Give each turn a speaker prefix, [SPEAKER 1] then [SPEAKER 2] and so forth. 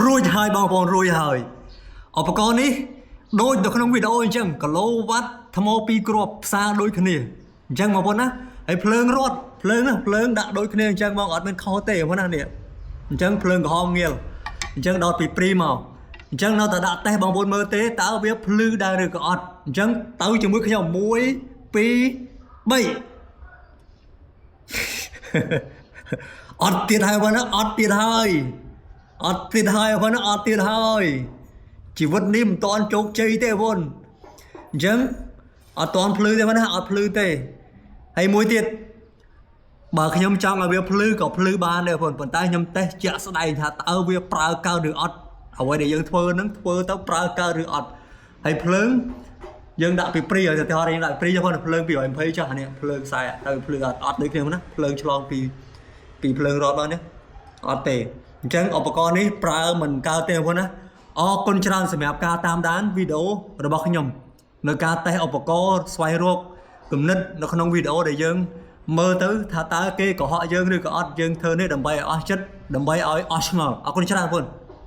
[SPEAKER 1] រួចហើយបងប្អូនរួចហើយឧបករណ៍នេះដូចនៅក្នុងវីដេអូអញ្ចឹងគីឡូវ៉ាត់ថ្ម2គ្រាប់ផ្សារដូចគ្នាអញ្ចឹងបងប្អូនណាហើយភ្លើងរត់ភ្លើងណាភ្លើងដាក់ដូចគ្នាអញ្ចឹងបងអត់មានខុសទេបងប្អូនណានេះអញ្ចឹងភ្លើងក្រហមងៀលអញ្ចឹងដល់ពីព្រីមកអញ្ចឹងនៅតែដាក់តេស្តបងប្អូនមើលទេតើវាភ្លឺដែរឬក៏អត់អញ្ចឹងទៅជាមួយខ្ញុំ1 2 3 អត់ទៀតហើយបងណាអត់ទៀតហើយអត់ទៀតហើយបងណាអត់ទៀតហើយជីវិតនេះមិនតាន់ជោគជ័យទេបងអញ្ចឹងអត់តាន់ភ្លឺទេបងណាអត់ភ្លឺទេហើយមួយទៀតបើខ្ញុំចង់ឲ្យវាភ្លឺក៏ភ្លឺបានដែរបងប៉ុន្តែខ្ញុំតេស្តជាក់ស្ដែងថាតើវាប្រើកើតឬអត់អ្វីដែលយើងធ្វើហ្នឹងធ្វើទៅប្រើកើតឬអត់ហើយភ្លើងយើងដាក់ពីព្រីឲ្យទៅថាយើងដាក់ព្រីចុះបងភ្លើង220ចុះអានេះភ្លើងខ្សែទៅភ្លឺអត់អត់ដូចគ្នាណាភ្លើងឆ្លងពី ពីភ្លើងរត់មកនេះអត់ទេអញ្ចឹងឧបករណ៍នេះប្រើមិនកើតទេបងប្អូនណាអរគុណច្រើនសម្រាប់ការតាមដានវីដេអូរបស់ខ្ញុំនៅការតេស្តឧបករណ៍ស្វែងរកគំនិតនៅក្នុងវីដេអូដែលយើងមើលទៅថាតើគេកុហកយើងឬក៏អត់យើងធ្វើនេះដើម្បីឲ្យអស់ចិត្តដើម្បីឲ្យអស់ឆ្ងល់អរគុណច្រើនបងប្អូន។